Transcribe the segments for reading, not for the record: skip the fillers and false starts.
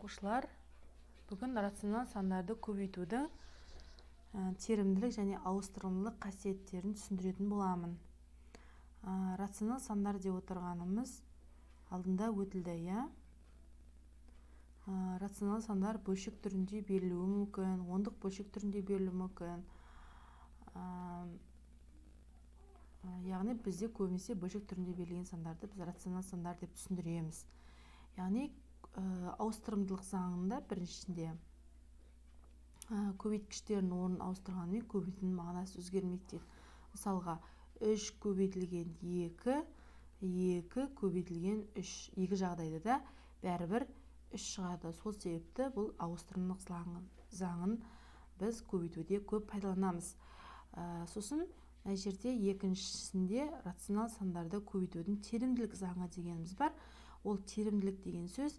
Оқушылар, бүгін рационал сандарды көбейтудің теримділік және ауыстырымдылық қасиеттерін түсіндіретін боламын. Рационал сандар деп отырғанымыз алдында өтілді, иә? Рационал сандар бөлшек түрінде берілуі мүмкін, ондық бөлшек түрінде берілуі мүмкін. Яғни бізде көбінесе бөлшек түрінде берілген сандарды біз рационал сандар деп түсіндіреміз. Яғни ауыстырымдылық заңында біріншісінде көбейткіштердің орнын ауыстырғанымен көбейтудің мағынасы өзгермейді дейді. Мысалға, 3 көбейтілген 2, 2 көбейтілген 3. Екі жағдайда да бәрібір 3 шығады. Сол себепті бұл ауыстырымдылық заңын біз көбейтуде көп пайдаланамыз. Сосын мына жерде екіншісінде рационал сандарды көбейтудің теримділік заңы дегеніміз бар. Ол теримділік деген сөз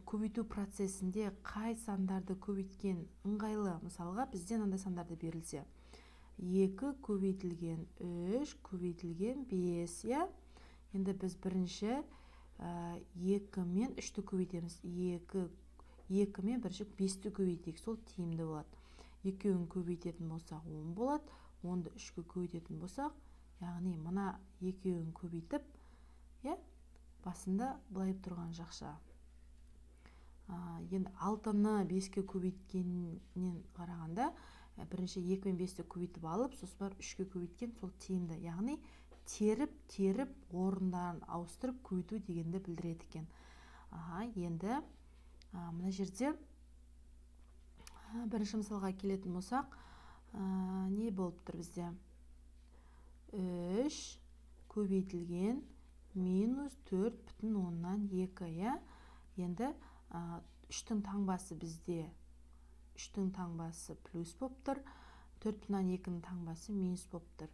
көбейту процесінде қай сандарды көбейткен ыңғайлы. Мысалға, бізде мынандай сандарды берілсе, 2 көбейтілген 3 көбейтілген 5, иә? Енді біз бірінші 2 мен 3-ті көбейтеміз. 2 мен бірінші 5-ті көбейтейік, сол тиімді болады. Екеуін көбейтетін болсақ 10 болады. 10-ды 3-ке көбейтетін болсақ, яғни мына екеуін көбейтіп, иә, басында былай тұрған жақша. Енді 6-ны 5-ке көбейткеннен қарағанда, бірінші 2 мен 5-ті көбейтіп алып, сосын барып 3-ке көбейткен сол тиімді. Яғни теріп-теріп орындарын ауыстырып көбейту дегенді білдіреді екен. Енді мына жерде бірінші мысалға келетін болсақ, не болып тұр бізде? 3 көбейтілген минус 4,2, иә? Енді 3-тің таңбасы бізде, 3-тің таңбасы плюс болып тұр, 4,2-нің таңбасы минус болып тұр.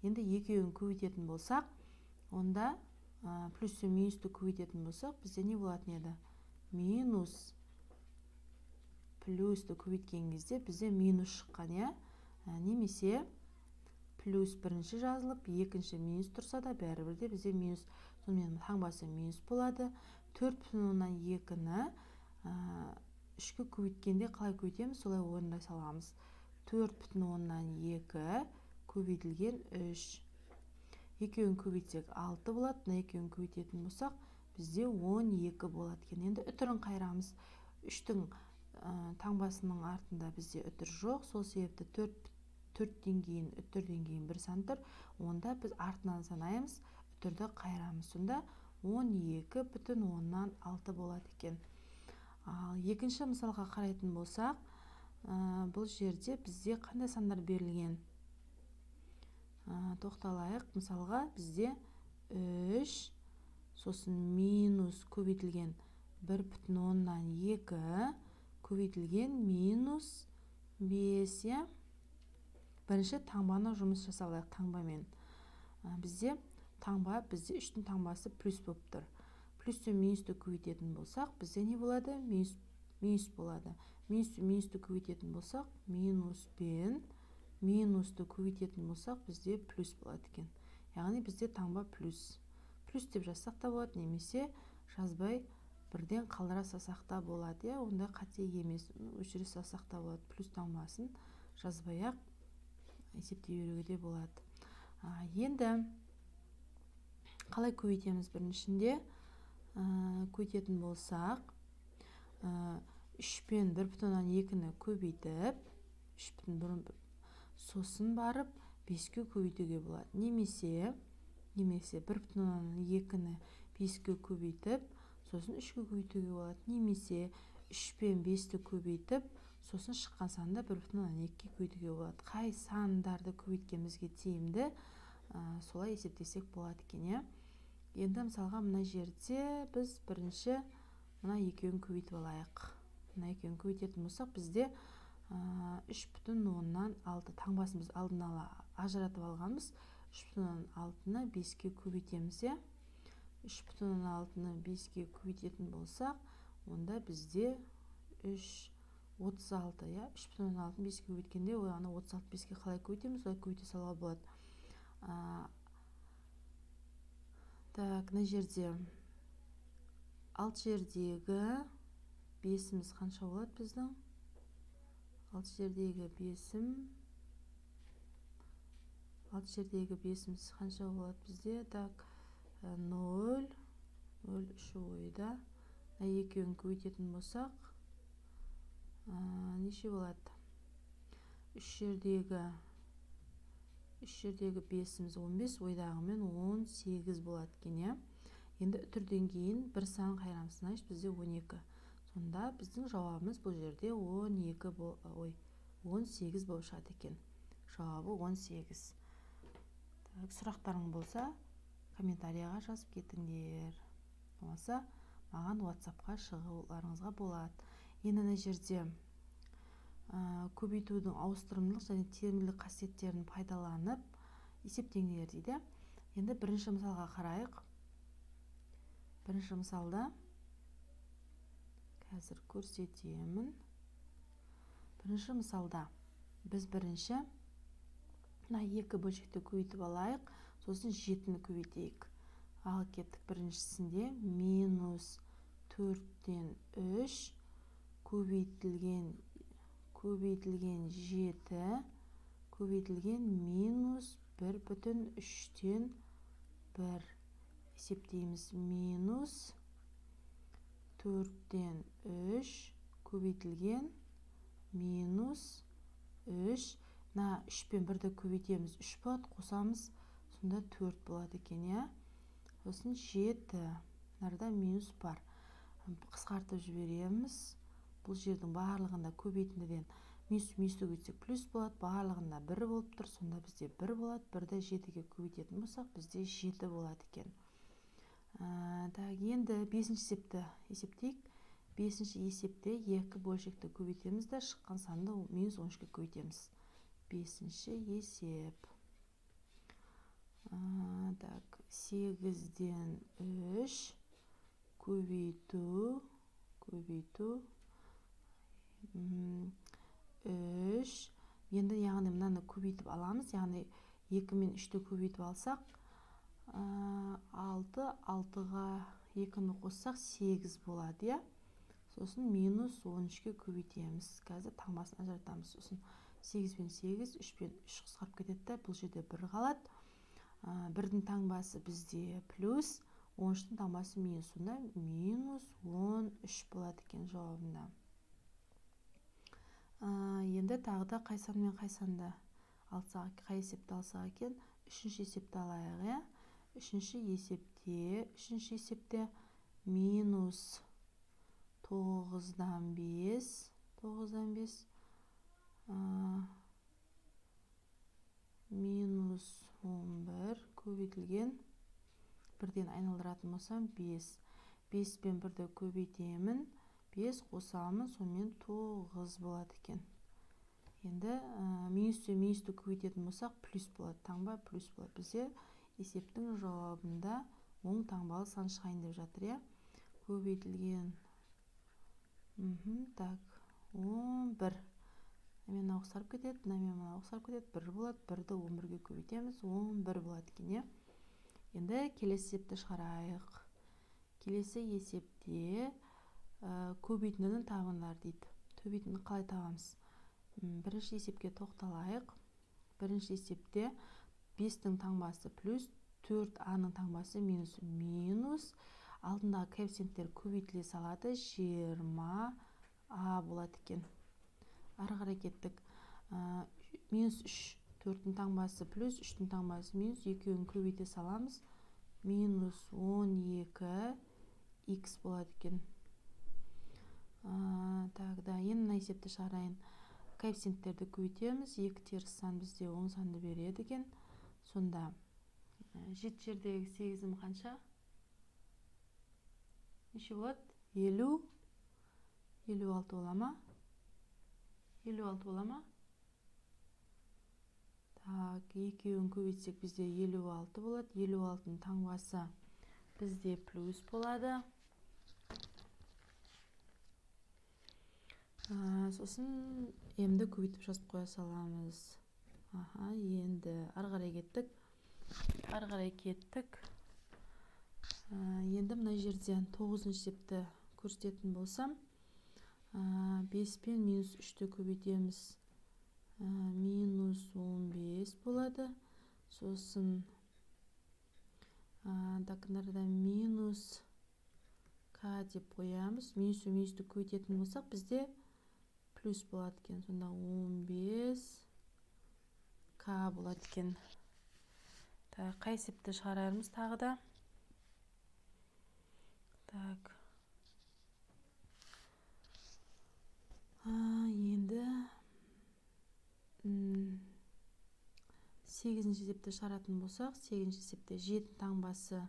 Енді екеуін көбейтетін болсақ, онда плюс пен минусты көбейтетін болсақ, бізде не болатын еді? Минус плюсты көбейткен кезде бізде минус шыққан, иә? Немесе плюс бірінші жазылып, екінші минус тұрса да бәрібір де бізде минус. Сонымен таңбасы минус болады. 4,2-ні 3-ке көбейткенде қалай көбейтеміз, солай орындай саламыз. 4,2 көбейтілген 3. Екеуін көбейтсек 6 болады. Мына екеуін көбейтетін болсақ, бізде 12 болады екен. Енді үтірін қайырамыз. 3-тің таңбасының артында бізде үтір жоқ. Сол себепті 4-тен кейін, үтірден кейін бір сан тұр. Онда біз артынан санаймыз, үтірді қайырамыз. Сонда 12,6 болады екен. Ал екінші мысалға қарайтын болсақ, бұл жерде бізде қандай сандар берілген? Тоқталайық. Мысалға, бізде 3, сосын минус көбейтілген 1,2 көбейтілген минус 5, иә? Бірінші таңбаны жұмыс жасалайық таңбамен. Бізде таңба, бізде 3-тің таңбасы плюс болып тұр. Плюс пен минусты көбейтетін болсақ, бізде не болады? Минус болады. Минус пен минусты көбейтетін болсақ, минус пен минусты көбейтетін болсақ, бізде плюс болады екен. Яғни бізде таңба плюс. Плюс деп жазсақ та болады, немесе жазбай бірден қалдыра салсақ та болады, иә? Онда қате емес, өшіре салсақ та болады. Плюс таңбасын жазбай-ақ есептей беруге де болады. Енді қалай көбейтеміз? Біріншінде көбейтетін болсақ, 3 пен 1,2-ні көбейтіп, 3,1, сосын барып 5-ке көбейтуге болады. Немесе 1,2-ні 5-ке көбейтіп, сосын 3-ке көбейтуге болады. Немесе 3 пен 5-ті көбейтіп, сосын шыққан санды 1,2-ке көбейтуге болады. Қай сандарды көбейткен бізге тиімді, солай есептесек болады екен, иә? Енді мысалға мына жерде біз бірінші мына екеуін көбейтіп алайық. Мына екеуін көбейтетін болсақ, бізде 3,6 таңбасын біз алдын ала ажыратып алғанбыз. 3,6-ны 5-ке көбейтеміз, иә? 3,6-ны 5-ке көбейтетін болсақ, онда бізде 3,36, иә? 3,6-ны 5-ке көбейткенде, ана 36 5-ке қалай көбейтеміз, солай көбейте салуға болады. Так, мына жерде 6 жердегі 5-іміз қанша болады біздің? 6 жердегі 5-ім, 6 жердегі 5-іміз қанша болады бізде? Так, 0, 0, 3 ойда. Екеуін көбейтетін болсақ, неше болады? 3 жердегі 5-іміз 15, ойдағымен 18 болады екен, иә? Енді үтірден кейін бір сан қайырамыз, значит бізде 12. Сонда біздің жауабымыз бұл жерде 18 болып шығады екен. Жауабы 18. Так, сұрақтарың болса, комментарияға жазып кетіңдер. Болмаса, маған WhatsApp-қа шығуларыңызға болады. Енді мына жерде көбейтудің ауыстырымдылық және терімділік қасиеттерін пайдаланып есептеңдер дейді. Енді бірінші мысалға қарайық. Бірінші мысалда қазір көрсетемін. Бірінші мысалда біз бірінші мына екі бөлшекті көбейтіп алайық, сосын 7-ні көбейтейік. Ал кеттік. Біріншісінде минус 4-тен 3 көбейтілген 7 көбейтілген минус 1,3-тен 1. Есептейміз. Минус 4-тен 3 көбейтілген минус 3. Мына 3 пен 1-ді көбейтеміз, 3 болады, қосамыз, сонда 4 болады екен, иә? Сосын 7. Мынарда минус бар. Қысқартып жібереміз. Бұл жердің барлығында көбейтіндіден минус минусты көбейтсек плюс болады, барлығында 1 болып тұр, сонда бізде 1 болады. 1-ді 7-ге көбейтетін болсақ, бізде 7 болады екен. Так, енді 5-ші есепті есептейік. 5-ші есепте екі бөлшекті көбейтеміз де, шыққан санды минус 13-ке көбейтеміз. 5-ші есеп. Так, 8-ден 3 көбейту 3. Енді яғни мынаны көбейтіп аламыз, яғни 2 мен 3-ті көбейтіп алсақ, 6, 6-ға 2-ні қоссақ 8 болады, иә? Сосын минус 13-ке көбейтеміз. Қазір таңбасын ажыратамыз. Сосын 8 пен 8, 3 пен 3 қысқарып кетеді де, бұл жерде 1 қалады. 1-дің таңбасы бізде плюс, 13-тің таңбасы минус. Сонда минус 13 болады екен жауабында. Енді тағы да қай сан мен қай санды алсақ, қай есепті алсақ екен? Үшінші есепті алайық, иә? Үшінші есепте минус 9-дан 5, минус 11 көбейтілген, бірден айналдыратын болсам 5. 5 пен 1-ді көбейтемін, 5 қосамын, сонымен 9 болады екен. Енді минус пен минусты көбейтетін болсақ, плюс болады, таңба плюс болады. Бізде есептің жауабында оң таңбалы сан шығайын деп жатыр, иә? Көбейтілген, так, 11. Мына мынау қысқарып кетеді, мына мынау қысқарып кетеді, 1 болады, 1-ді 11-ге көбейтеміз, 11 болады екен, иә? Енді келесі есепті шығарайық. Келесі есепте көбейтіндіні табыңдар дейді. Көбейтіндіні қалай табамыз? Бірінші есепке тоқталайық. Бірінші есепте 5-тің таңбасы плюс, 4-аның таңбасы минус, минус. Алдындағы коэффициенттер көбейтіле салады, 20 а болады екен. Ары қарай кеттік. Минус 3, 4-тің таңбасы плюс, 3-тің таңбасы минус, екеуін көбейте саламыз. Минус 12 х болады екен. Так, да, енді мына есепті шығарайын. Коэффициенттерді көбейтеміз. 2 теріс сан бізде оң санды береді екен. Сонда 7 жердегі 8-ім қанша? Неше болады? 50, 56 бола ма? 56 бола ма? Так, екеуін көбейтсек бізде 56 болады. 56-ның таңбасы бізде плюс болады. Сосын емді көбейтіп жазып қоя саламыз. Аха, енді ары қарай кеттік. Ары қарай кеттік. Енді мына жерден 9-шы есепті көрсететін болсам, 5 пен минус 3-ті көбейтеміз, минус 15 болады. Сосын так, минус к деп қоямыз. Минус пен минусты көбейтетін болсақ, бізде плюс болады екен. Сонда 15 к болады екен. Так, қай есепті шығарармыз тағы да? Так. Енді 8-ші есепті шығаратын болсақ, 8-ші есепте 7 таңбасы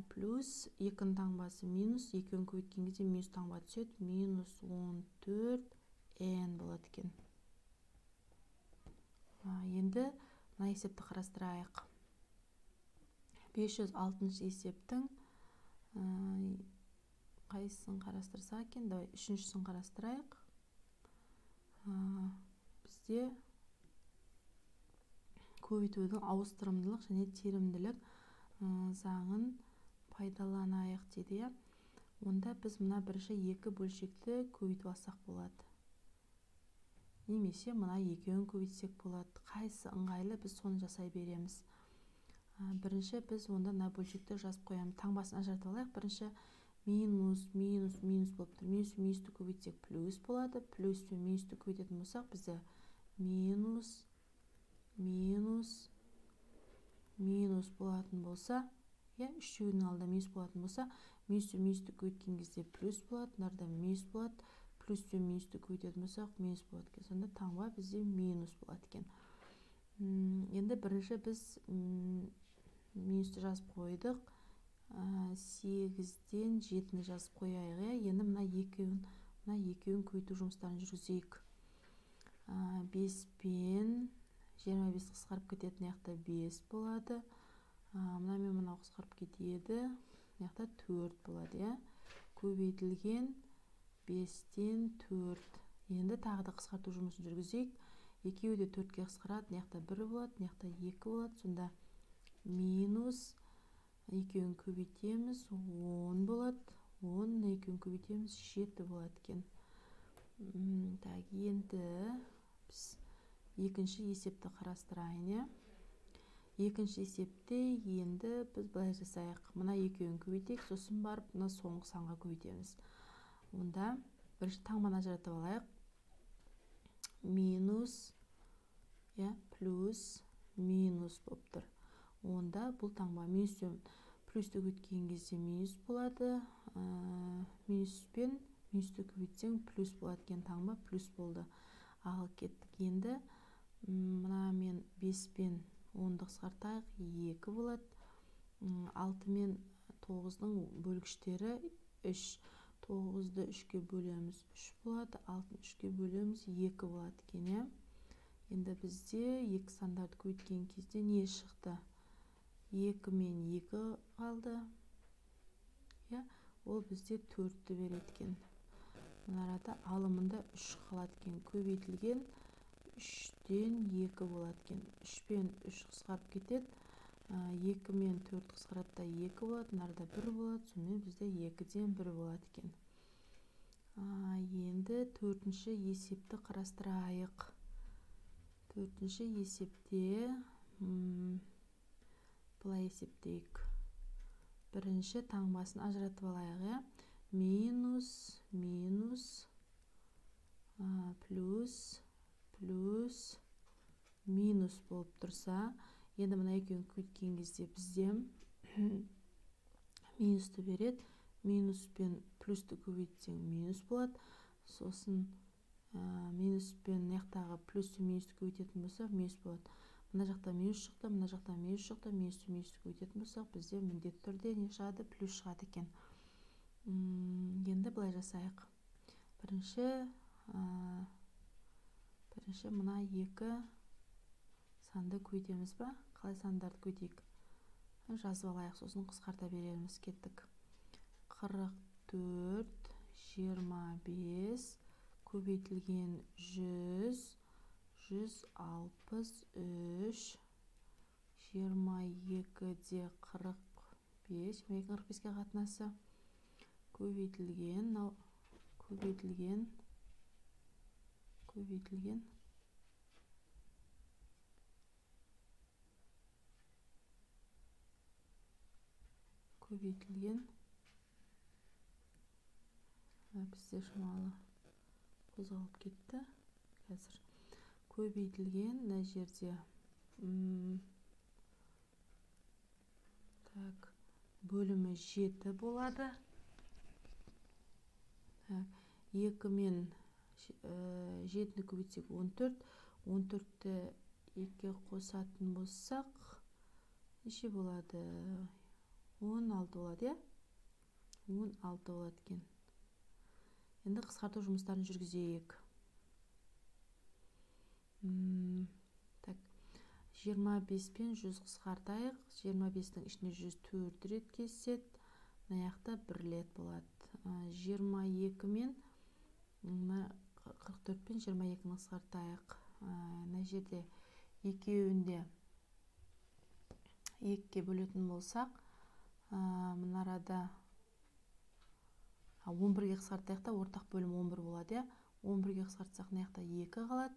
плюс, 2 таңбасы минус, екеуін көбейткен кезде минус таңба түседі, минус 14 n болады екен. Енді мына есепті қарастырайық. 506-шы есептің қайсысын қарастырсақ екен? Давай үшіншісін қарастырайық. Бізде көбейтудің ауыстырымдылық және терімділік заңын пайдаланайық дейді. Онда біз мына бірінші екі бөлшекті көбейтіп алсақ болады. Немесе мына екеуін көбейтсек болады. Қайсысы ыңғайлы, біз соны жасай береміз. Бірінші біз онда мына бөлшекті жазып қоямыз. Таңбасын ажыратып алайық. Бірінші минус, минус, минус болып тұр. Минус, минусты көбейтсек плюс болады. Плюс пен минусты көбейтетін болсақ, бізде минус, минус, минус болатын болса, үшеуінің алдында минус болатын болса, минус пен минусты көбейткен кезде плюс болады, мынарда минус болады. Плюс пен минусты көбейтетін болсақ, минус болады екен. Сонда таңба бізде минус болады екен. Енді бірінші біз минусты жазып қойдық. 8-ден 7-ні жазып қояйық. Енді мына екеуін көбейту жұмыстарын жүргізейік. 5 пен 25 қысқарып кететін, мына 5 болады. Мына мен мынау қысқарып кетеді. Мына 4 болады, Көбейтілген 5-тен 4. Енді тағы да қысқарту жұмысын жүргізейік. Екеуі де 4-ке қысқарады. Мына 1 болады, мына 2 болады. Сонда минус екеуін көбейтеміз, 10 болады. 10 екеуін көбейтеміз, 7 болады екен. Так, енді біз екінші есепті қарастырайын. Екінші есепте енді біз былай жасайық. Мына екеуін көбейтейік, сосын барып мына соңғы санға көбейтеміз. Онда бірінші таңбаны ажыратып алайық. Минус, плюс, минус болып тұр. Онда бұл таңба минус пен плюсті көбейткен кезде минус болады. Минус пен минусты көбейтсең плюс болады екен, таңба плюс болды. Ал кеттік енді мына мен 5 пен 10-ды қысқартайық, 2 болады. 6 мен 9-дың бөлгіштері 3. 9-ды 3-ке бөлеміз, 3 болады. 6-ны 3-ке бөлеміз, 2 болады екен. Енді бізде екі сандарды көбейткен кезде не шықты? 2 мен 2 қалды. Ол бізде 4-ті береді екен. Мына арада алымында 3 қалады екен. Көбейтілген 3-тен 2 болады екен. 3 пен 3 қысқарып кетеді. 2 мен 4 қысқарады да 2 болады. Мына арада 1 болады. Сонымен бізде 2-ден 1 болады екен. Енді төртінші есепті қарастырайық. Төртінші есепте былай есептейік. Бірінші таңбасын ажыратып алайық. Минус, минус, плюс, плюс, минус болып тұрса, енді мына екеуін көбейткен кезде бізде минусты береді. Минус пен плюсті көбейтсең минус болады. Сосын минус пен мына плюс пен минусты көбейтетін болсақ минус болады. Мына жақта минус шықты, мына жақта минус шықты, минус пен минусты көбейтетін болсақ бізде міндетті түрде не шығады? Плюс шығады екен. Енді былай жасайық. Бірінші мына екі санды көбейтеміз ба? Қалай сандарды көбейтейік? Жазып алайық, сосын қысқарта берерміз. Кеттік. 44, 25 көбейтілген 100, 163, 22-де 45, 22 45-ке қатынасы көбейтілген, мынау көбейтілген көбейтілген бізде шамалы қозғалып кетті. Қазір көбейтілген мына жерде так, бөлімі 7 болады. Так, 2 мен 7-ні көбейтсек 14, 14-ті 2-ге қосатын болсақ неше болады? 16 болады, иә? 16 болады екен. Енді қысқарту жұмыстарын жүргізейік. Так, 25 пен 100 қысқартайық. 25-тің ішінде 104 рет кеседі. Мына жақта 1 рет болады. 22 мен 44 пен 22-ні қысқартайық. Мына жерде екеуінде 2-ге бөлетін болсақ, мына арада 11-ге қысқартайық та, ортақ бөлім 11 болады, иә? 11-ге қысқартсақ, мына жақта 2 қалады.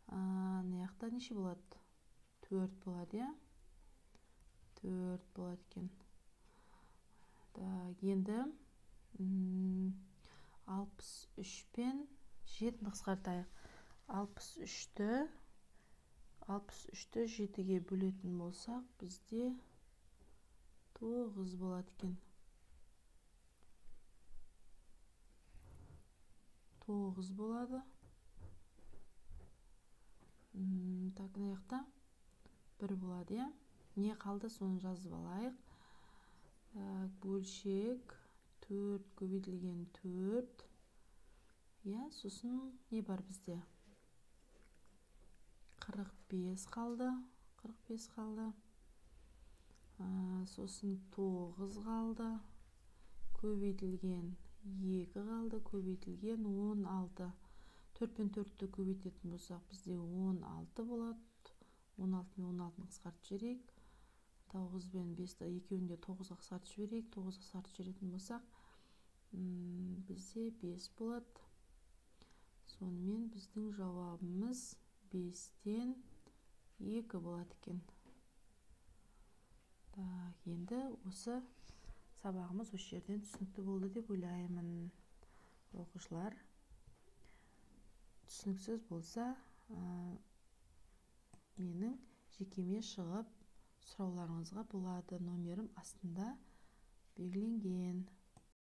Мына жақта неше болады? 4 болады, иә? 4 болады екен. Так, енді 63 пен 7-ні қысқартайық. 63-ті 7-ге бөлетін болсақ, бізде 9 болады екен. 9 болады. Так, мына жақта 1 болады, иә? Не қалды, соны жазып алайық. Так, бөлшек 4 көбейтілген 4. Иә, сосын не бар бізде? 45 қалды. 45 қалды. Сосын 9 қалды. Көбейтілген 2 қалды, көбейтілген 16. 4 пен 4-ті көбейтетін болсақ, бізде 16 болады. 16 мен 16-ны қысқартып жіберейік. 9 пен 5-ті екеуін де 9-ға қысқартып жіберейік. 9-ға қысқартып жіберетін болсақ, бізде 5 болады. Сонымен біздің жауабымыз 5-тен 2 болады екен. Так, енді осы сабағымыз осы жерден түсінікті болды деп ойлаймын. Оқушылар, түсініксіз болса, менің жекеме шығып сұрауларыңызға болады. Номерім астында белгіленген.